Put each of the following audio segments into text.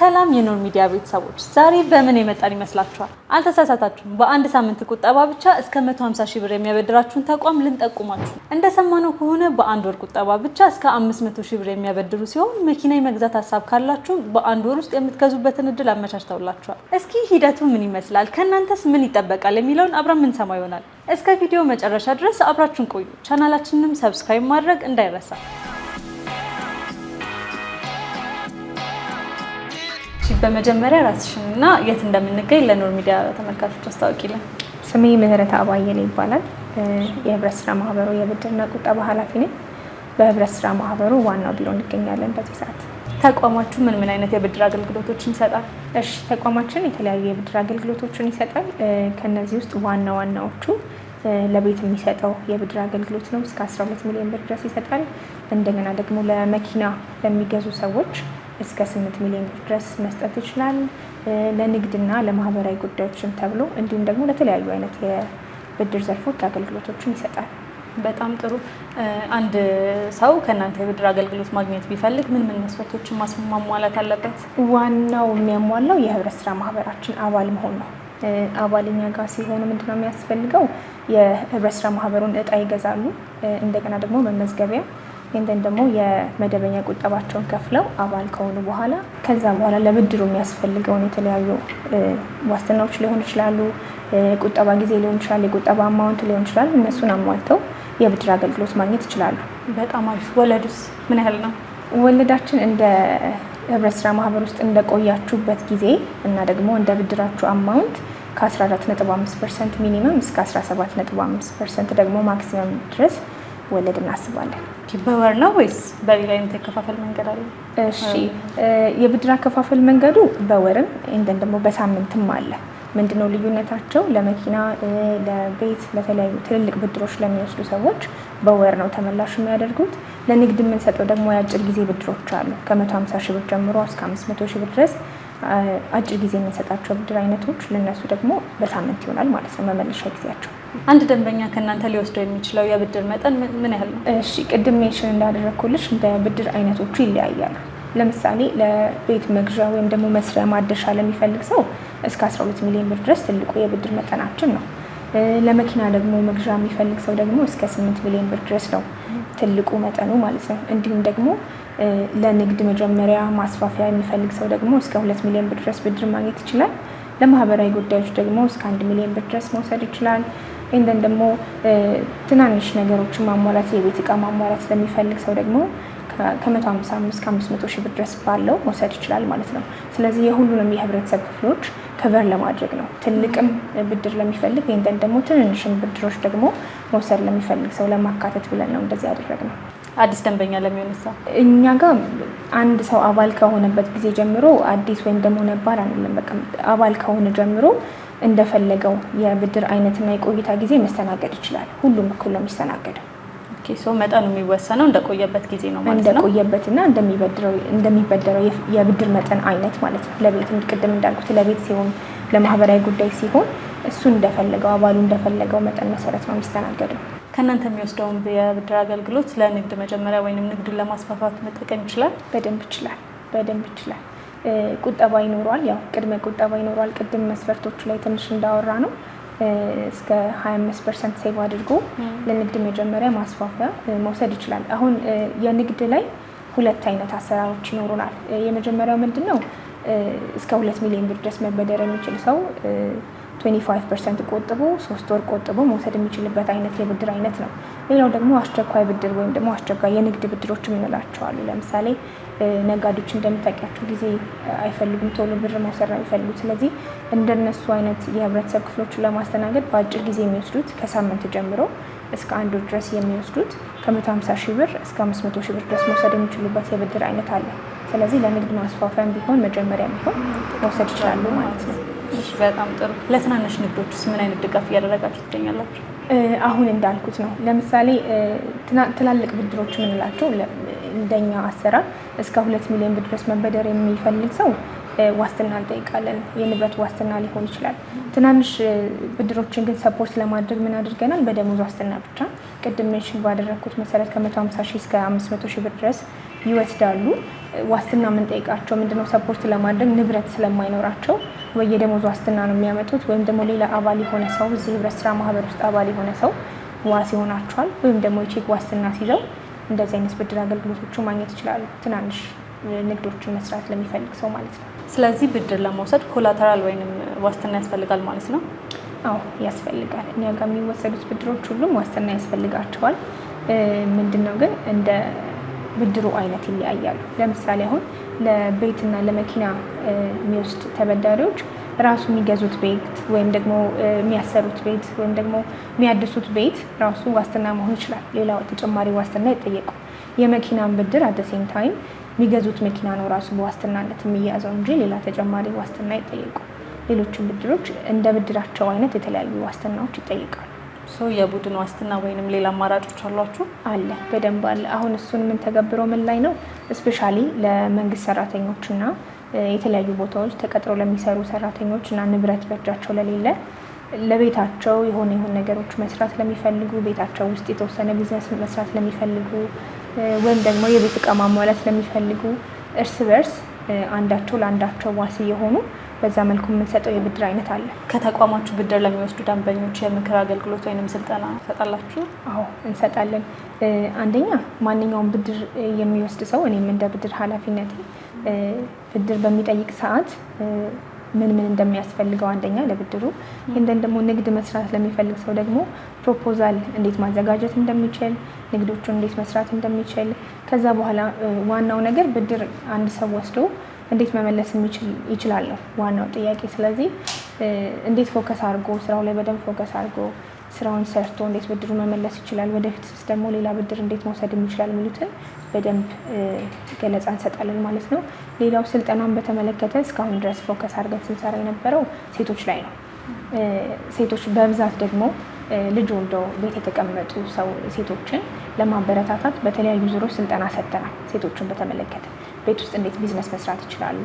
ሰላም የኖር ሚዲያ ቤተሰቦች፣ ዛሬ በምን የመጣን ይመስላችኋል? አልተሳሳታችሁም። በአንድ ሳምንት ቁጠባ ብቻ እስከ 150 ሺህ ብር የሚያበድራችሁን ተቋም ልንጠቁማችሁ። እንደሰማነው ከሆነ በአንድ ወር ቁጠባ ብቻ እስከ 500 ሺህ ብር የሚያበድሩ ሲሆን መኪና የመግዛት ሀሳብ ካላችሁ በአንድ ወር ውስጥ የምትገዙበትን እድል አመቻችተውላችኋል። እስኪ ሂደቱ ምን ይመስላል፣ ከእናንተስ ምን ይጠበቃል የሚለውን አብረን ምንሰማ ይሆናል። እስከ ቪዲዮ መጨረሻ ድረስ አብራችሁን ቆዩ። ቻናላችንንም subscribe ማድረግ እንዳይረሳ። በመጀመሪያ ራስሽንና የት እንደምንገኝ ለኖር ሚዲያ ተመልካቾች አስታውቂልን። ስሜ ምህረት አባየለ ይባላል። የህብረት ስራ ማህበሩ የብድርና ቁጠባ ኃላፊ ነኝ። በህብረት ስራ ማህበሩ ዋናው ቢሮ እንገኛለን በዚህ ሰዓት። ተቋማችሁ ምን ምን አይነት የብድር አገልግሎቶችን ይሰጣል? እሺ፣ ተቋማችን የተለያዩ የብድር አገልግሎቶችን ይሰጣል። ከነዚህ ውስጥ ዋና ዋናዎቹ ለቤት የሚሰጠው የብድር አገልግሎት ነው። እስከ 12 ሚሊዮን ብር ድረስ ይሰጣል። እንደገና ደግሞ ለመኪና ለሚገዙ ሰዎች እስከ 8 ሚሊዮን ብር ድረስ መስጠት ይችላል። ለንግድና ለማህበራዊ ጉዳዮችም ተብሎ እንዲሁም ደግሞ ለተለያዩ አይነት የብድር ዘርፎች አገልግሎቶችን ይሰጣል። በጣም ጥሩ። አንድ ሰው ከእናንተ የብድር አገልግሎት ማግኘት ቢፈልግ ምን ምን መስፈርቶችን ማሟላት አለበት? ዋናው የሚያሟላው የህብረት ስራ ማህበራችን አባል መሆን ነው። አባል እኛ ጋር ሲሆኑ ምንድነው የሚያስፈልገው? የህብረት ስራ ማህበሩን እጣ ይገዛሉ። እንደገና ደግሞ መመዝገቢያ ይህንን ደግሞ የመደበኛ ቁጠባቸውን ከፍለው አባል ከሆኑ በኋላ ከዛ በኋላ ለብድሩ የሚያስፈልገውን የተለያዩ ዋስትናዎች ሊሆኑ ይችላሉ፣ ቁጠባ ጊዜ ሊሆን ይችላል፣ የቁጠባ amount ሊሆን ይችላል። እነሱን አሟልተው የብድር አገልግሎት ማግኘት ይችላሉ። በጣም አሪፍ። ወለዱስ ምን ያህል ነው? ወለዳችን እንደ ህብረት ስራ ማህበር ውስጥ እንደቆያችሁበት ጊዜ እና ደግሞ እንደ ብድራችሁ amount ከ14.5% minimum እስከ 17.5% ደግሞ maximum ድረስ ወለድ እናስባለን። በወር ነው ወይስ በሌላ አይነት የአከፋፈል መንገድ አለ? እሺ፣ የብድር አከፋፈል መንገዱ በወርም እንደን ደግሞ በሳምንትም አለ። ምንድነው ልዩነታቸው? ለመኪና፣ ለቤት፣ ለተለያዩ ትልልቅ ብድሮች ለሚወስዱ ሰዎች በወር ነው ተመላሽ የሚያደርጉት። ለንግድ የምንሰጠው ደግሞ የአጭር ጊዜ ብድሮች አሉ። ከ150 ሺህ ብር ጀምሮ እስከ 500 ሺህ ብር ድረስ አጭር ጊዜ የምንሰጣቸው ብድር አይነቶች ለነሱ ደግሞ በሳምንት ይሆናል ማለት ነው መመለሻ ጊዜያቸው። አንድ ደንበኛ ከእናንተ ሊወስደው የሚችለው የብድር መጠን ምን ያህል ነው? እሺ፣ ቅድም mention እንዳደረግኩልሽ እንደ ብድር አይነቶቹ ይለያያሉ። ለምሳሌ ለቤት መግዣ ወይም ደግሞ መስሪያ ማደሻ ለሚፈልግ ሰው እስከ 12 ሚሊዮን ብር ድረስ ትልቁ የብድር መጠናችን ነው። ለመኪና ደግሞ መግዣ የሚፈልግ ሰው ደግሞ እስከ 8 ሚሊዮን ብር ድረስ ነው ትልቁ መጠኑ ማለት ነው። እንዲሁም ደግሞ ለንግድ መጀመሪያ ማስፋፊያ የሚፈልግ ሰው ደግሞ እስከ 2 ሚሊዮን ብር ድረስ ብድር ማግኘት ይችላል። ለማህበራዊ ጉዳዮች ደግሞ እስከ 1 ሚሊዮን ብር ድረስ መውሰድ ይችላል። እንደን ደግሞ ትናንሽ ነገሮችን ማሟላት የቤት እቃ ማሟላት ለሚፈልግ ሰው ደግሞ ከ155 እስከ 500 ሺህ ብር ድረስ ባለው መውሰድ ይችላል ማለት ነው። ስለዚህ የሁሉንም የህብረተሰብ ክፍሎች cover ለማድረግ ነው። ትልቅም ብድር ለሚፈልግ ወይም ደግሞ ትንንሽም ብድሮች ደግሞ መውሰድ ለሚፈልግ ሰው ለማካተት ብለን ነው እንደዚህ ያደረግነው። አዲስ ደንበኛ ለሚሆን ሰው እኛ ጋር አንድ ሰው አባል ከሆነበት ጊዜ ጀምሮ አዲስ ወይም ደግሞ ነባር አንልም። በቃ አባል ከሆነ ጀምሮ እንደፈለገው የብድር አይነትና የቆይታ ጊዜ መስተናገድ ይችላል። ሁሉም እኩል ነው የሚስተናገደው። Okay፣ so መጠኑ የሚወሰነው እንደቆየበት ጊዜ ነው ማለት ነው። እንደቆየበትና እንደሚበደረው የብድር መጠን አይነት ማለት ነው። ለቤት ቅድም እንዳልኩት ለቤት ሲሆን፣ ለማህበራዊ ጉዳይ ሲሆን እሱ እንደፈለገው አባሉ እንደፈለገው መጠን መሰረት ነው የሚስተናገደው። ከእናንተ የሚወስደውን የብድር አገልግሎት ለንግድ መጀመሪያ ወይም ንግድን ለማስፋፋት መጠቀም ይችላል? በደንብ ይችላል። በደንብ ይችላል። ቁጠባ ይኖረዋል። ያው ቅድመ ቁጠባ ይኖረዋል። ቅድም መስፈርቶቹ ላይ ትንሽ እንዳወራ ነው እስከ 25% save አድርጎ ለንግድ መጀመሪያ ማስፋፊያ መውሰድ ይችላል። አሁን የንግድ ላይ ሁለት አይነት አሰራሮች ይኖሩናል። የመጀመሪያው ምንድን ነው? እስከ 2 ሚሊዮን ብር ድረስ መበደር የሚችል ሰው 25% ቆጥቦ 3 ወር ቆጥቦ መውሰድ የሚችልበት አይነት የብድር አይነት ነው። ሌላው ደግሞ አስቸኳይ ብድር ወይም ደግሞ አስቸኳይ የንግድ ብድሮች የምንላቸው አሉ። ለምሳሌ ነጋዴዎች እንደምታውቂያቸው ጊዜ አይፈልጉም፣ ቶሎ ብር መውሰድ ነው የሚፈልጉት። ስለዚህ እንደነሱ አይነት የህብረተሰብ ክፍሎችን ለማስተናገድ በአጭር ጊዜ የሚወስዱት ከሳምንት ጀምሮ እስከ አንድ ወር ድረስ የሚወስዱት ከ150 ሺህ ብር እስከ 500 ሺህ ብር ድረስ መውሰድ የሚችሉበት የብድር አይነት አለ። ስለዚህ ለንግድ ማስፋፊያም ቢሆን መጀመሪያም ቢሆን መውሰድ ይችላሉ ማለት ነው። በጣም ጥሩ። ለትናንሽ ንግዶችስ ምን አይነት ድጋፍ እያደረጋችሁ ትገኛላችሁ? አሁን እንዳልኩት ነው። ለምሳሌ ትላልቅ ብድሮች የምንላቸው እንደኛ አሰራር እስከ 2 ሚሊዮን ብር ድረስ መበደር የሚፈልግ ሰው ዋስትና እንጠይቃለን። የንብረት ዋስትና ሊሆን ይችላል። ትናንሽ ብድሮችን ግን support ለማድረግ ምን አድርገናል? በደሞዝ ዋስትና ብቻ ቅድም mention ባደረግኩት መሰረት ከ150 ሺህ እስከ 500 ሺህ ብር ድረስ ይወስዳሉ። ዋስትና የምንጠይቃቸው ምንድነው support ለማድረግ ንብረት ስለማይኖራቸው ወይ የደሞዝ ዋስትና ነው የሚያመጡት፣ ወይም ደግሞ ሌላ አባል የሆነ ሰው እዚህ ህብረት ስራ ማህበር ውስጥ አባል የሆነ ሰው ዋስ ይሆናቸዋል። ወይም ደግሞ የቼክ ዋስትና ሲይዘው እንደዚህ አይነት ብድር አገልግሎቶቹ ማግኘት ይችላሉ። ትናንሽ ንግዶችን መስራት ለሚፈልግ ሰው ማለት ነው። ስለዚህ ብድር ለመውሰድ collateral ወይም ዋስትና ያስፈልጋል ማለት ነው? አዎ ያስፈልጋል። እኛ ጋር የሚወሰዱት ብድሮች ሁሉም ዋስትና ያስፈልጋቸዋል። ምንድነው ግን እንደ ብድሩ አይነት ይለያያሉ። ለምሳሌ አሁን ለቤትና ለመኪና የሚወስድ ተበዳሪዎች ራሱ የሚገዙት ቤት ወይም ደግሞ የሚያሰሩት ቤት ወይም ደግሞ የሚያድሱት ቤት ራሱ ዋስትና መሆን ይችላል። ሌላ ተጨማሪ ዋስትና አይጠየቁም። የመኪናን ብድር at same time የሚገዙት መኪና ነው ራሱ በዋስትናነት የሚያዘው እንጂ ሌላ ተጨማሪ ዋስትና አይጠየቁም። ሌሎችን ብድሮች እንደ ብድራቸው አይነት የተለያዩ ዋስትናዎች ይጠይቃሉ። So የቡድን ዋስትና ወይንም ሌላ አማራጮች አሏችሁ? አለ፣ በደንብ አለ። አሁን እሱን የምንተገብረው ምን ላይ ነው? Especially ለመንግስት ሰራተኞችና የተለያዩ ቦታዎች ተቀጥረው ለሚሰሩ ሰራተኞች እና ንብረት በእጃቸው ለሌለ፣ ለቤታቸው የሆነ የሆነ ነገሮች መስራት ለሚፈልጉ፣ ቤታቸው ውስጥ የተወሰነ ቢዝነስ መስራት ለሚፈልጉ ወይም ደግሞ የቤት እቃ ማሟላት ለሚፈልጉ እርስ በርስ አንዳቸው ለአንዳቸው ዋስ የሆኑ በዛ መልኩ የምንሰጠው የብድር አይነት አለ። ከተቋማችሁ ብድር ለሚወስዱ ደንበኞች የምክር አገልግሎት ወይንም ስልጠና ትሰጣላችሁ? አዎ እንሰጣለን። አንደኛ ማንኛውም ብድር የሚወስድ ሰው እኔም እንደ ብድር ኃላፊነቴ ብድር በሚጠይቅ ሰዓት ምን ምን እንደሚያስፈልገው አንደኛ ለብድሩ እንደን ደግሞ ንግድ መስራት ለሚፈልግ ሰው ደግሞ proposal እንዴት ማዘጋጀት እንደሚችል፣ ንግዶቹን እንዴት መስራት እንደሚችል፣ ከዛ በኋላ ዋናው ነገር ብድር አንድ ሰው ወስዶ እንዴት መመለስ ይችላል ነው ዋናው ጥያቄ። ስለዚህ እንዴት focus አድርጎ ስራው ላይ በደንብ focus አድርጎ ስራውን ሰርቶ እንዴት ብድሩ መመለስ ይችላል፣ ወደፊት ደግሞ ሌላ ብድር እንዴት መውሰድ ይችላል የሚሉትን በደንብ ገለጻ እንሰጣለን ማለት ነው። ሌላው ስልጠናን በተመለከተ እስካሁን ድረስ focus አድርገን ስንሰራ የነበረው ሴቶች ላይ ነው። ሴቶች በብዛት ደግሞ ልጅ ወልደው ቤት የተቀመጡ ሰው ሴቶችን ለማበረታታት በተለያዩ ዙሮች ስልጠና ሰጥተናል። ሴቶችን በተመለከተ ቤት ውስጥ እንዴት ቢዝነስ መስራት ይችላሉ፣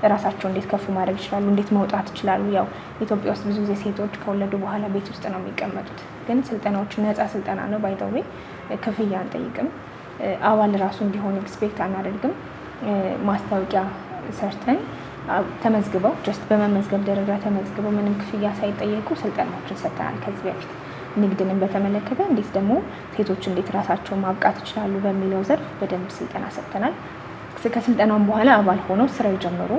እራሳቸው እንዴት ከፍ ማድረግ ይችላሉ፣ እንዴት መውጣት ይችላሉ። ያው ኢትዮጵያ ውስጥ ብዙ ጊዜ ሴቶች ከወለዱ በኋላ ቤት ውስጥ ነው የሚቀመጡት። ግን ስልጠናዎች ነፃ ስልጠና ነው፣ by the way ክፍያ አንጠይቅም። አባል ራሱ እንዲሆን expect አናደርግም። ማስታወቂያ ሰርተን ተመዝግበው just በመመዝገብ ደረጃ ተመዝግበው ምንም ክፍያ ሳይጠየቁ ስልጠናዎችን ሰጥተናል ከዚህ በፊት። ንግድንም በተመለከተ እንዴት ደግሞ ሴቶች እንዴት ራሳቸውን ማብቃት ይችላሉ በሚለው ዘርፍ በደንብ ስልጠና ሰጥተናል። ከስልጠናውም በኋላ አባል ሆነው ስራ የጀመሩ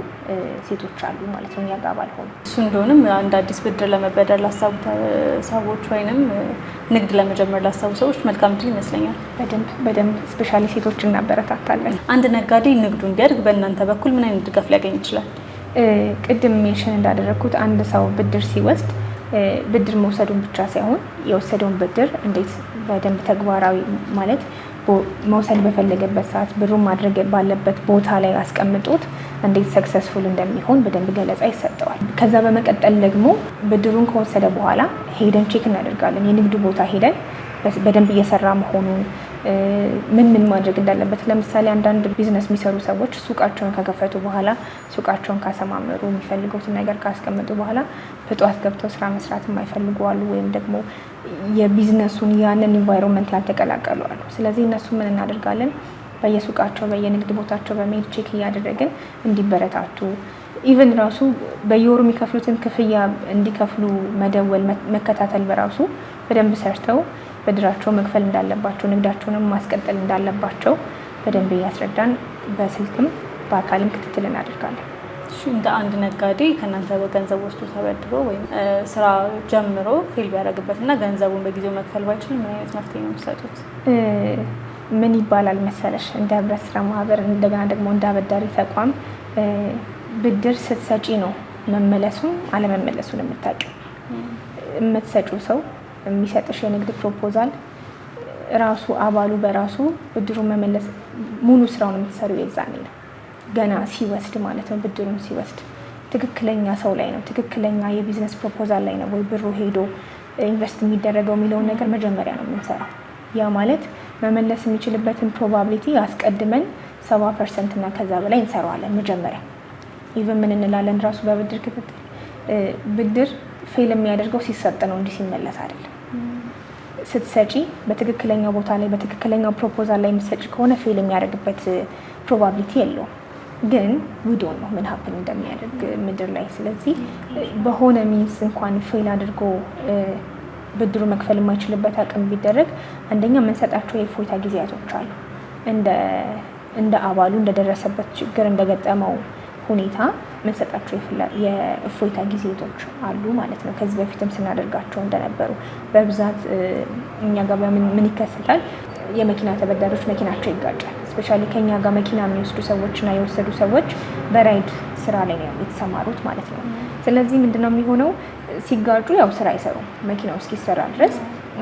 ሴቶች አሉ ማለት ነው፣ እኛ ጋር አባል ሆነው። እሱ እንደሆንም አንድ አዲስ ብድር ለመበደር ላሰቡ ሰዎች ወይንም ንግድ ለመጀመር ላሰቡ ሰዎች መልካም እድል ይመስለኛል። በደንብ በደንብ especially ሴቶች እናበረታታለን። አንድ ነጋዴ ንግዱ እንዲያድግ በእናንተ በኩል ምን አይነት ድጋፍ ሊያገኝ ይችላል? ቅድም mention እንዳደረግኩት አንድ ሰው ብድር ሲወስድ ብድር መውሰዱን ብቻ ሳይሆን የወሰደውን ብድር እንዴት በደንብ ተግባራዊ ማለት መውሰድ በፈለገበት ሰዓት ብሩን ማድረግ ባለበት ቦታ ላይ አስቀምጦት እንዴት successful እንደሚሆን በደንብ ገለጻ ይሰጠዋል። ከዛ በመቀጠል ደግሞ ብድሩን ከወሰደ በኋላ ሄደን check እናደርጋለን። የንግዱ ቦታ ሄደን በደንብ እየሰራ መሆኑን፣ ምን ምን ማድረግ እንዳለበት። ለምሳሌ አንዳንድ ቢዝነስ የሚሰሩ ሰዎች ሱቃቸውን ከከፈቱ በኋላ ሱቃቸውን ካሰማመሩ፣ የሚፈልጉትን ነገር ካስቀመጡ በኋላ በጠዋት ገብተው ስራ መስራት የማይፈልጉ አሉ፣ ወይም ደግሞ የቢዝነሱን ያንን environment ያልተቀላቀሉ አሉ። ስለዚህ እነሱ ምን እናደርጋለን? በየሱቃቸው በየንግድ ቦታቸው በመሄድ check እያደረግን እንዲበረታቱ፣ even ራሱ በየወሩ የሚከፍሉትን ክፍያ እንዲከፍሉ መደወል፣ መከታተል በራሱ በደንብ ሰርተው ብድራቸው መክፈል እንዳለባቸው፣ ንግዳቸውንም ማስቀጠል እንዳለባቸው በደንብ እያስረዳን በስልክም በአካልም ክትትል እናደርጋለን። እንደ አንድ ነጋዴ ከእናንተ በገንዘብ ወስዶ ተበድሮ ወይም ስራ ጀምሮ fail ቢያደርግበት እና ገንዘቡን በጊዜው መክፈል ባይችል ምን አይነት መፍትሄ ነው የምትሰጡት? ምን ይባላል መሰለሽ፣ እንደ ህብረት ስራ ማህበር እንደገና ደግሞ እንደ አበዳሪ ተቋም ብድር ስትሰጪ ነው መመለሱን አለመመለሱን የምታውቂው። የምትሰጪው ሰው የሚሰጥሽ የንግድ proposal ራሱ አባሉ በራሱ ብድሩን መመለስ ሙሉ ስራውን የምትሰሪው የዛኔ ነው። ገና ሲወስድ ማለት ነው። ብድሩን ሲወስድ ትክክለኛ ሰው ላይ ነው፣ ትክክለኛ የ business proposal ላይ ነው ወይ ብሩ ሄዶ invest የሚደረገው የሚለውን ነገር መጀመሪያ ነው የምንሰራው። ያ ማለት መመለስ የሚችልበትን probability አስቀድመን 70% እና ከዛ በላይ እንሰራዋለን መጀመሪያ። Even ምን እንላለን ራሱ በብድር ክትትል ብድር fail የሚያደርገው ሲሰጥ ነው እንጂ ሲመለስ አይደለም። ስትሰጪ በትክክለኛው ቦታ ላይ በትክክለኛው proposal ላይ የምትሰጪ ከሆነ fail የሚያደርግበት probability የለውም። ግን we don't know ምን happen እንደሚያደርግ ምድር ላይ። ስለዚህ በሆነ means እንኳን fail አድርጎ ብድሩ መክፈል የማይችልበት አቅም ቢደረግ፣ አንደኛ የምንሰጣቸው የእፎይታ ጊዜያቶች አሉ። እንደ አባሉ እንደደረሰበት ችግር፣ እንደገጠመው ሁኔታ የምንሰጣቸው የእፎይታ ጊዜቶች አሉ ማለት ነው። ከዚህ በፊትም ስናደርጋቸው እንደነበሩ በብዛት እኛ ጋር ምን ይከሰታል? የመኪና ተበዳሪዎች መኪናቸው ይጋጫል። Especially ከኛ ጋር መኪና የሚወስዱ ሰዎች እና የወሰዱ ሰዎች በ ride ስራ ላይ ነው የተሰማሩት ማለት ነው። ስለዚህ ምንድነው የሚሆነው? ሲጋጩ ያው ስራ አይሰሩም። መኪናው እስኪሰራ ድረስ፣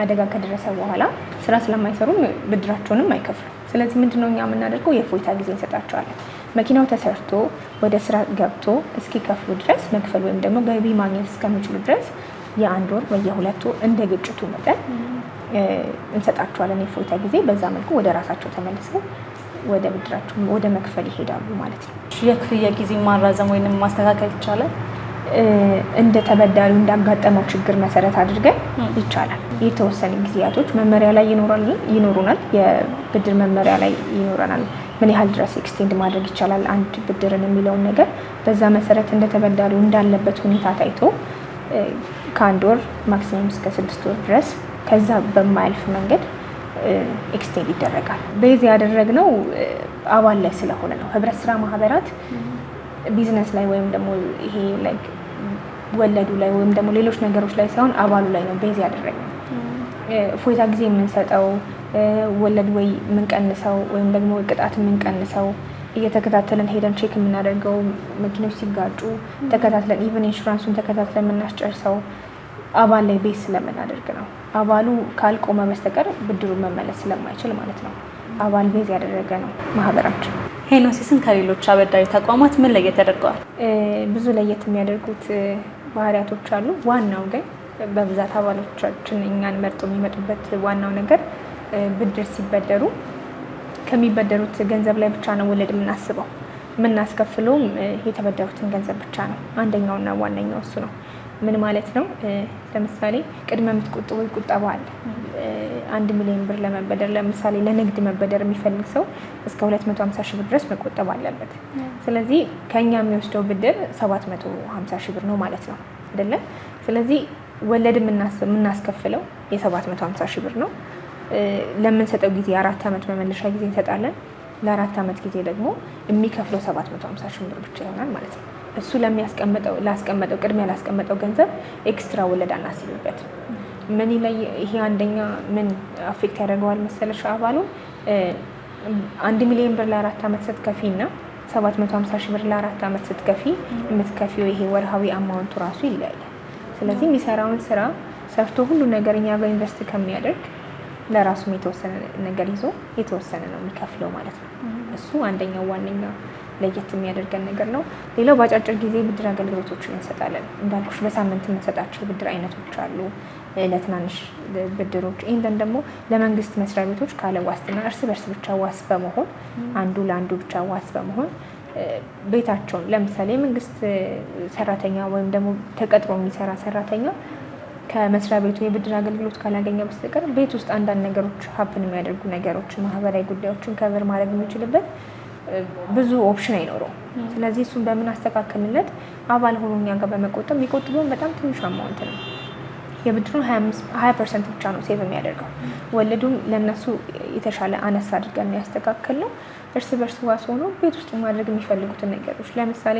አደጋ ከደረሰ በኋላ ስራ ስለማይሰሩ ብድራቸውንም አይከፍሉም። ስለዚህ ምንድነው እኛ የምናደርገው? የእፎይታ ጊዜ እንሰጣቸዋለን። መኪናው ተሰርቶ ወደ ስራ ገብቶ እስኪከፍሉ ድረስ፣ መክፈል ወይም ደግሞ ገቢ ማግኘት እስከሚችሉ ድረስ የአንድ ወር ወይ የ2 ወር እንደ ግጭቱ መጠን እንሰጣቸዋለን የእፎይታ ጊዜ። በዛ መልኩ ወደ ራሳቸው ተመልሰው ወደ ብድራቸው ወደ መክፈል ይሄዳሉ ማለት ነው። የክፍያ ጊዜ ማራዘም ወይንም ማስተካከል ይቻላል? እንደ ተበዳሪው እንዳጋጠመው ችግር መሰረት አድርገን ይቻላል። የተወሰነ ጊዜያቶች መመሪያ ላይ ይኖሩናል። የብድር መመሪያ ላይ ይኖረናል። ምን ያህል ድረስ extend ማድረግ ይቻላል አንድ ብድርን የሚለውን ነገር፣ በዛ መሰረት እንደ ተበዳሪው እንዳለበት ሁኔታ ታይቶ ከአንድ ወር maximum እስከ 6 ወር ድረስ፣ ከዛ በማያልፍ መንገድ extend ይደረጋል። Base ያደረግነው አባል ላይ ስለሆነ ነው። ህብረት ስራ ማህበራት ቢዝነስ ላይ ወይም ደግሞ ይሄ like ወለዱ ላይ ወይም ደግሞ ሌሎች ነገሮች ላይ ሳይሆን አባሉ ላይ ነው base ያደረግነው። እፎይታ ጊዜ የምንሰጠው፣ ወለድ ወይ የምንቀንሰው ወይም ደግሞ ቅጣት የምንቀንሰው፣ እየተከታተልን ሄደን check የምናደርገው፣ መኪኖች ሲጋጩ ተከታትለን even ኢንሹራንሱን ተከታትለን የምናስጨርሰው አባል ላይ base ስለምናደርግ ነው። አባሉ ካልቆመ በስተቀር ብድሩ መመለስ ስለማይችል ማለት ነው። አባል base ያደረገ ነው ማህበራችን። ሄኖሲስን ከሌሎች አበዳሪ ተቋማት ምን ለየት ያደርገዋል? ብዙ ለየት የሚያደርጉት ባህሪያቶች አሉ። ዋናው ግን በብዛት አባሎቻችን እኛን መርጦ የሚመጡበት ዋናው ነገር ብድር ሲበደሩ ከሚበደሩት ገንዘብ ላይ ብቻ ነው ወለድ የምናስበው። የምናስከፍለውም የተበደሩትን ገንዘብ ብቻ ነው። አንደኛውና ዋነኛው እሱ ነው። ምን ማለት ነው? ለምሳሌ ቅድመ የምትቆጥበው ቁጠባ አለ። 1 ሚሊዮን ብር ለመበደር፣ ለምሳሌ ለንግድ መበደር የሚፈልግ ሰው እስከ 250 ሺህ ብር ድረስ መቆጠብ አለበት። ስለዚህ ከኛ የሚወስደው ብድር 750 ሺህ ብር ነው ማለት ነው፣ አይደለ? ስለዚህ ወለድ የምናስከፍለው የ750 ሺህ ብር ነው። ለምንሰጠው ጊዜ 4 ዓመት መመለሻ ጊዜ እንሰጣለን። ለ4 ዓመት ጊዜ ደግሞ የሚከፍለው 750 ሺህ ብር ብቻ ይሆናል ማለት ነው። እሱ ለሚያስቀምጠው ላስቀመጠው ቅድሚያ ላስቀመጠው ገንዘብ extra ወለድ አናስብበት። ምን ላይ ይሄ አንደኛ ምን affect ያደርገዋል መሰለሽ? አባሉ 1 ሚሊዮን ብር ለ4 ዓመት ስትከፊ እና 750 ሺህ ብር ለ4 ዓመት ስትከፊ የምትከፊው ይሄ ወርሃዊ amount ኡ ራሱ ይለያያል። ስለዚህ የሚሰራውን ስራ ሰርቶ ሁሉ ነገር እኛ ጋር invest ከሚያደርግ ለራሱም የተወሰነ ነገር ይዞ የተወሰነ ነው የሚከፍለው ማለት ነው። እሱ አንደኛው ዋነኛ ለየት የሚያደርገን ነገር ነው። ሌላው በአጫጭር ጊዜ ብድር አገልግሎቶችን እንሰጣለን። እንዳልኩሽ በሳምንት የምንሰጣቸው የብድር አይነቶች አሉ ለትናንሽ ብድሮች። ይህንን ደግሞ ለመንግስት መስሪያ ቤቶች ካለ ዋስትና እርስ በርስ ብቻ ዋስ በመሆን፣ አንዱ ለአንዱ ብቻ ዋስ በመሆን ቤታቸውን፣ ለምሳሌ የመንግስት ሰራተኛ ወይም ደግሞ ተቀጥሮ የሚሰራ ሰራተኛ ከመስሪያ ቤቱ የብድር አገልግሎት ካላገኘ በስተቀር ቤት ውስጥ አንዳንድ ነገሮች happen የሚያደርጉ ነገሮች፣ ማህበራዊ ጉዳዮችን cover ማድረግ የሚችልበት ብዙ option አይኖረውም። ስለዚህ እሱን በምን አስተካከልለት? አባል ሆኖ እኛ ጋር በመቆጠብ፣ የሚቆጥበውን በጣም ትንሽ amount ነው። የብድሩን 20% ብቻ ነው save የሚያደርገው። ወለዱም ለእነሱ የተሻለ አነስ አድርገን ያስተካከል ነው። እርስ በርስ ዋስ ሆኖ ቤት ውስጥ ማድረግ የሚፈልጉትን ነገሮች፣ ለምሳሌ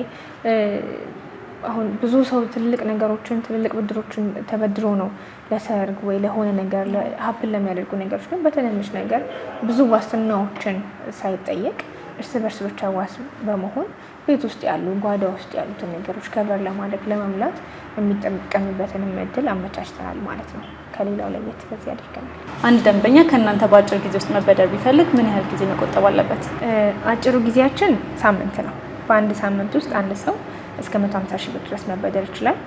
አሁን ብዙ ሰው ትልልቅ ነገሮችን፣ ትልልቅ ብድሮችን ተበድሮ ነው ለሰርግ ወይ ለሆነ ነገር happen ለሚያደርጉ ነገሮች። ግን በትንንሽ ነገር ብዙ ዋስትናዎችን ሳይጠየቅ እርስ በርስ ብቻ ዋስ በመሆን ቤት ውስጥ ያሉ፣ ጓዳ ውስጥ ያሉትን ነገሮች cover ለማድረግ፣ ለመሙላት የሚጠቀምበትንም እድል አመቻችተናል ማለት ነው። ከሌላው ለየት በዚህ ያደርገናል። አንድ ደንበኛ ከእናንተ በአጭር ጊዜ ውስጥ መበደር ቢፈልግ ምን ያህል ጊዜ መቆጠብ አለበት? አጭሩ ጊዜያችን ሳምንት ነው። በአንድ ሳምንት ውስጥ አንድ ሰው እስከ 150 ሺህ ብር ድረስ መበደር ይችላል።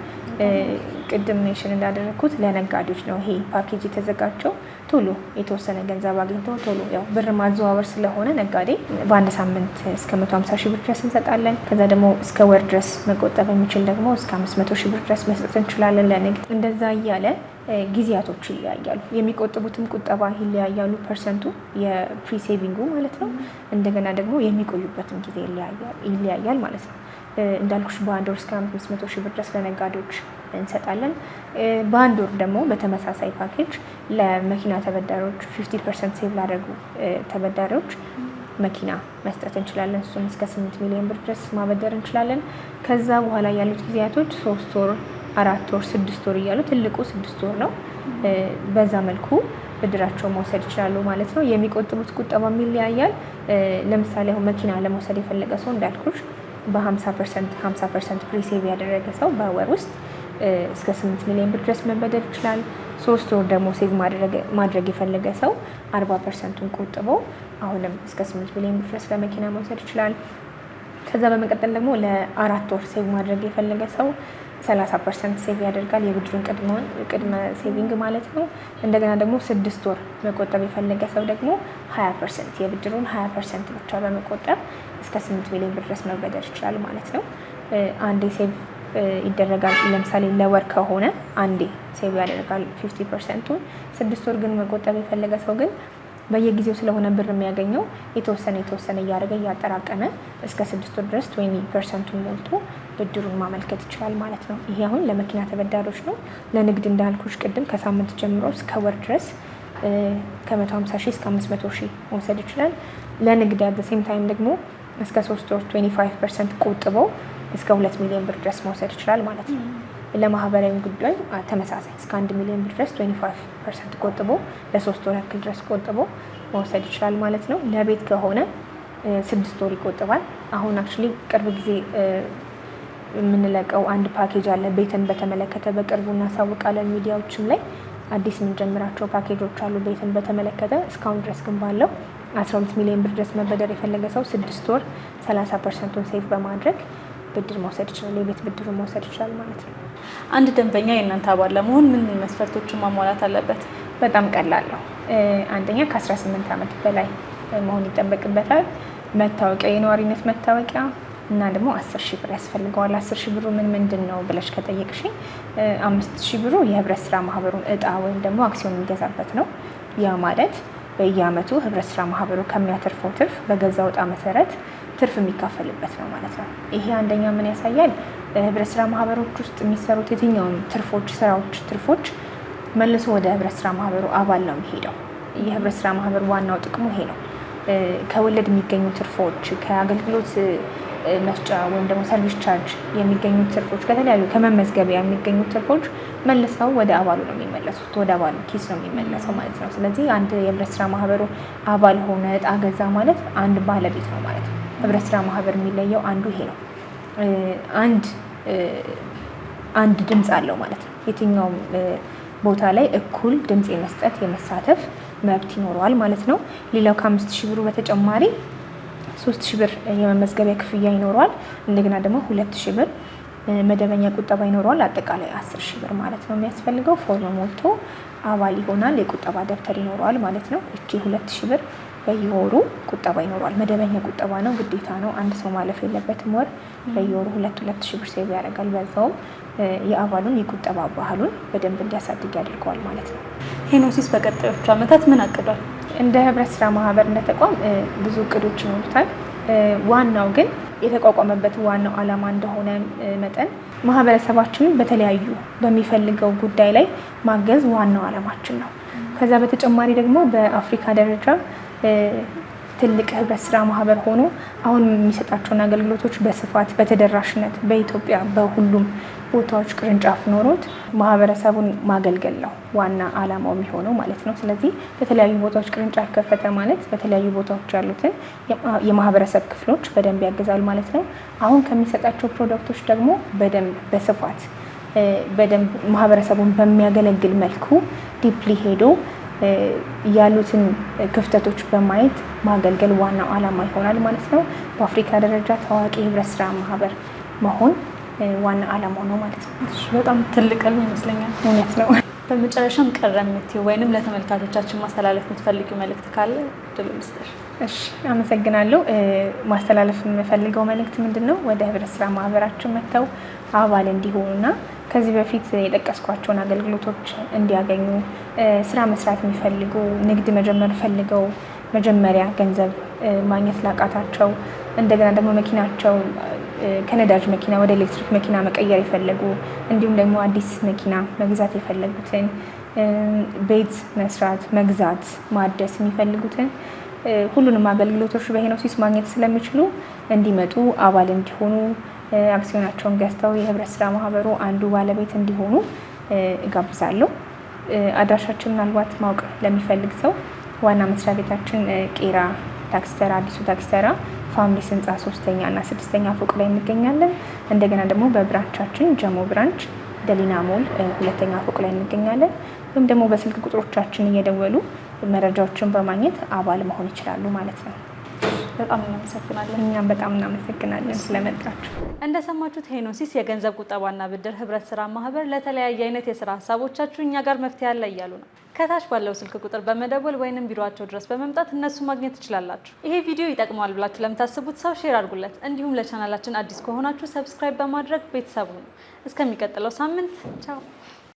ቅድም mention እንዳደረግኩት ለነጋዴዎች ነው ይሄ ፓኬጅ የተዘጋጀው። ቶሎ የተወሰነ ገንዘብ አግኝቶ ቶሎ ያው ብር ማዘዋወር ስለሆነ ነጋዴ በአንድ ሳምንት እስከ 150 ሺህ ብር ድረስ እንሰጣለን። ከዛ ደግሞ እስከ ወር ድረስ መቆጠብ የሚችል ደግሞ እስከ 500 ሺህ ብር ድረስ መስጠት እንችላለን ለንግድ። እንደዛ እያለ ጊዜያቶች ይለያያሉ። የሚቆጥቡትም ቁጠባ ይለያያሉ፣ percent ኡ የ pre-saving ኡ ማለት ነው። እንደገና ደግሞ የሚቆዩበትም ጊዜ ይለያያል ማለት ነው። እንዳልኩሽ በአንድ ወር እስከ 500 ሺህ ብር ድረስ ለነጋዴዎች እንሰጣለን። በአንድ ወር ደግሞ በተመሳሳይ ፓኬጅ ለመኪና ተበዳሪዎች 50% save ላደረጉ ተበዳሪዎች መኪና መስጠት እንችላለን። እሱም እስከ 8 ሚሊዮን ብር ድረስ ማበደር እንችላለን። ከዛ በኋላ ያሉት ጊዜያቶች 3 ወር፣ 4 ወር፣ 6 ወር እያሉ ትልቁ 6 ወር ነው። በዛ መልኩ ብድራቸው መውሰድ ይችላሉ ማለት ነው። የሚቆጥቡት ቁጠባም ይለያያል። ለምሳሌ አሁን መኪና ለመውሰድ የፈለገ ሰው እንዳልኩሽ በ50% 50% pre-save ያደረገ ሰው በወር ውስጥ እስከ 8 ሚሊዮን ብር ድረስ መበደር ይችላል። 3 ወር ደግሞ save ማድረግ የፈለገ ሰው 40%ቱን ቆጥቦ አሁንም እስከ 8 ሚሊዮን ብር ድረስ ለመኪና መውሰድ ይችላል። ከዛ በመቀጠል ደግሞ ለ4 ወር save ማድረግ የፈለገ ሰው 30% save ያደርጋል፣ የብድሩን ቅድመ saving ማለት ነው። እንደገና ደግሞ 6 ወር መቆጠብ የፈለገ ሰው ደግሞ 20% የብድሩን 20% ብቻ በመቆጠብ እስከ 8 ሚሊዮን ብር ድረስ መበደር ይችላል ማለት ነው። አንዴ save ይደረጋል። ለምሳሌ ለወር ከሆነ አንዴ save ያደርጋል 50%ቱን። 6 ወር ግን መቆጠብ የፈለገ ሰው ግን በየጊዜው ስለሆነ ብር የሚያገኘው የተወሰነ የተወሰነ እያደረገ እያጠራቀመ እስከ 6 ወር ድረስ 20%ቱን ሞልቶ ብድሩን ማመልከት ይችላል ማለት ነው። ይሄ አሁን ለመኪና ተበዳሪዎች ነው። ለንግድ እንዳልኩሽ ቅድም ከሳምንት ጀምሮ እስከ ወር ድረስ ከ150 ሺህ እስከ 500 ሺህ መውሰድ ይችላል። ለንግድ at same time ደግሞ እስከ 3 ወር 25% ቆጥበው እስከ 2 ሚሊዮን ብር ድረስ መውሰድ ይችላል ማለት ነው። ለማህበራዊ ጉዳይ ተመሳሳይ እስከ 1 ሚሊዮን ብር ድረስ 25% ቆጥቦ ለ3 ወር ያክል ድረስ ቆጥቦ መውሰድ ይችላል ማለት ነው። ለቤት ከሆነ 6 ወር ይቆጥባል። አሁን actually ቅርብ ጊዜ የምንለቀው አንድ ፓኬጅ አለ ቤትን በተመለከተ በቅርቡ እናሳውቃለን። ሚዲያዎችም ላይ አዲስ የምንጀምራቸው ፓኬጆች አሉ ቤትን በተመለከተ። እስካሁን ድረስ ግን ባለው 12 ሚሊዮን ብር ድረስ መበደር የፈለገ ሰው 6 ወር 30%ቱን save በማድረግ ብድር መውሰድ ይችላል። የቤት ብድሩን መውሰድ ይችላል ማለት ነው። አንድ ደንበኛ የእናንተ አባል ለመሆን ምን መስፈርቶችን ማሟላት አለበት? በጣም ቀላል ነው። አንደኛ ከ18 ዓመት በላይ መሆን ይጠበቅበታል። መታወቂያ፣ የነዋሪነት መታወቂያ እና ደግሞ 10 ሺህ ብር ያስፈልገዋል። 10 ሺህ ብሩ ምን ምንድን ነው ብለሽ ከጠየቅሽኝ 5 ሺህ ብሩ የህብረት ስራ ማህበሩን እጣ ወይም ደግሞ አክሲዮን የሚገዛበት ነው። ያ ማለት በየአመቱ ህብረት ስራ ማህበሩ ከሚያተርፈው ትርፍ በገዛው እጣ መሰረት ትርፍ የሚካፈልበት ነው ማለት ነው። ይሄ አንደኛ ምን ያሳያል? ህብረት ስራ ማህበሮች ውስጥ የሚሰሩት የትኛውም ትርፎች፣ ስራዎች፣ ትርፎች መልሶ ወደ ህብረት ስራ ማህበሩ አባል ነው የሚሄደው። የህብረት ስራ ማህበሩ ዋናው ጥቅሙ ይሄ ነው። ከወለድ የሚገኙ ትርፎች፣ ከአገልግሎት መስጫ ወይም ደግሞ service charge የሚገኙ ትርፎች፣ ከተለያዩ ከመመዝገቢያ የሚገኙ ትርፎች መልሰው ወደ አባሉ ነው የሚመለሱት፣ ወደ አባሉ ኪስ ነው የሚመለሰው ማለት ነው። ስለዚህ አንድ የህብረት ስራ ማህበሩ አባል ሆነ እጣ ገዛ ማለት አንድ ባለቤት ነው ማለት ነው። ህብረት ስራ ማህበር የሚለየው አንዱ ይሄ ነው። አንድ ድምፅ አለው ማለት ነው። የትኛውም ቦታ ላይ እኩል ድምፅ የመስጠት የመሳተፍ መብት ይኖረዋል ማለት ነው። ሌላው ከ5 ሺህ ብሩ በተጨማሪ 3 ሺህ ብር የመመዝገቢያ ክፍያ ይኖረዋል። እንደገና ደግሞ 2 ሺህ ብር መደበኛ ቁጠባ ይኖረዋል። አጠቃላይ 10 ሺህ ብር ማለት ነው የሚያስፈልገው። ፎርም ሞልቶ አባል ይሆናል። የቁጠባ ደብተር ይኖረዋል ማለት ነው። እቺ 2 ሺህ ብር በየወሩ ቁጠባ ይኖረዋል። መደበኛ ቁጠባ ነው፣ ግዴታ ነው። አንድ ሰው ማለፍ የለበትም። ወር በየወሩ 2 ሺህ ብር save ያደርጋል። በዛውም የአባሉን የቁጠባ ባህሉን በደንብ እንዲያሳድግ ያደርገዋል ማለት ነው። ሄኖሲስ በቀጣዮቹ ዓመታት ምን አቅዷል? እንደ ህብረት ስራ ማህበር እንደ ተቋም ብዙ እቅዶች ይኖሩታል። ዋናው ግን የተቋቋመበት ዋናው ዓላማ እንደሆነ መጠን ማህበረሰባችንን በተለያዩ በሚፈልገው ጉዳይ ላይ ማገዝ ዋናው ዓላማችን ነው። ከዛ በተጨማሪ ደግሞ በአፍሪካ ደረጃ ትልቅ ህብረት ስራ ማህበር ሆኖ አሁን የሚሰጣቸውን አገልግሎቶች በስፋት በተደራሽነት በኢትዮጵያ በሁሉም ቦታዎች ቅርንጫፍ ኖሮት ማህበረሰቡን ማገልገል ነው ዋና ዓላማው የሚሆነው ማለት ነው። ስለዚህ በተለያዩ ቦታዎች ቅርንጫፍ ከፈተ ማለት በተለያዩ ቦታዎች ያሉትን የማህበረሰብ ክፍሎች በደንብ ያግዛል ማለት ነው። አሁን ከሚሰጣቸው product ኦች ደግሞ በደንብ በስፋት በደንብ ማህበረሰቡን በሚያገለግል መልኩ deeply ሄዶ ያሉትን ክፍተቶች በማየት ማገልገል ዋናው ዓላማ ይሆናል ማለት ነው። በአፍሪካ ደረጃ ታዋቂ ህብረት ስራ ማህበር መሆን ዋና ዓላማው ነው ማለት ነው። በጣም ትልቅ ህልም ይመስለኛል። እውነት ነው። በመጨረሻም ቀረ የምትይው ወይንም ለተመልካቾቻችን ማስተላለፍ የምትፈልጊው መልእክት ካለ እድሉን ልስጥሽ። እሺ፣ አመሰግናለሁ። ማስተላለፍ የምፈልገው መልእክት ምንድን ነው? ወደ ህብረት ስራ ማህበራችን መጥተው አባል እንዲሆኑና ከዚህ በፊት የጠቀስኳቸውን አገልግሎቶች እንዲያገኙ፣ ስራ መስራት የሚፈልጉ፣ ንግድ መጀመር ፈልገው መጀመሪያ ገንዘብ ማግኘት ላቃታቸው፣ እንደገና ደግሞ መኪናቸው ከነዳጅ መኪና ወደ ኤሌክትሪክ መኪና መቀየር የፈለጉ፣ እንዲሁም ደግሞ አዲስ መኪና መግዛት የፈለጉትን፣ ቤት መስራት፣ መግዛት፣ ማደስ የሚፈልጉትን ሁሉንም አገልግሎቶች በሄኖሲስ ማግኘት ስለሚችሉ እንዲመጡ፣ አባል እንዲሆኑ፣ አክሲዮናቸውን ገዝተው የህብረት ስራ ማህበሩ አንዱ ባለቤት እንዲሆኑ እጋብዛለሁ። አድራሻችን ምናልባት ማወቅ ለሚፈልግ ሰው ዋና መስሪያ ቤታችን ቄራ ታክሲ ተራ፣ አዲሱ ታክሲ ተራ ፋሚሊስ ህንፃ 3ኛ እና 6ኛ ፎቅ ላይ እንገኛለን። እንደገና ደግሞ በ branch ኣችን ጀሞ branch ደሊና ሞል 2ኛ ፎቅ ላይ እንገኛለን። ወይም ደግሞ በስልክ ቁጥሮቻችን እየደወሉ መረጃዎችን በማግኘት አባል መሆን ይችላሉ ማለት ነው። በጣም እናመሰግናለን። እኛም በጣም እናመሰግናለን ስለመጣችሁ። እንደሰማችሁት ሄኖሲስ የገንዘብ ቁጠባና ብድር ህብረት ስራ ማህበር ለተለያየ አይነት የስራ ሀሳቦቻችሁ እኛ ጋር መፍትሄ አለ እያሉ ነው። ከታች ባለው ስልክ ቁጥር በመደወል ወይንም ቢሮአቸው ድረስ በመምጣት እነሱ ማግኘት ትችላላችሁ። ይሄ ቪዲዮ ይጠቅመዋል ብላችሁ ለምታስቡት ሰው share አድርጉለት። እንዲሁም ለቻናላችን አዲስ ከሆናችሁ subscribe በማድረግ ቤተሰብ ሁኑ። እስከሚቀጥለው ሳምንት ቻው።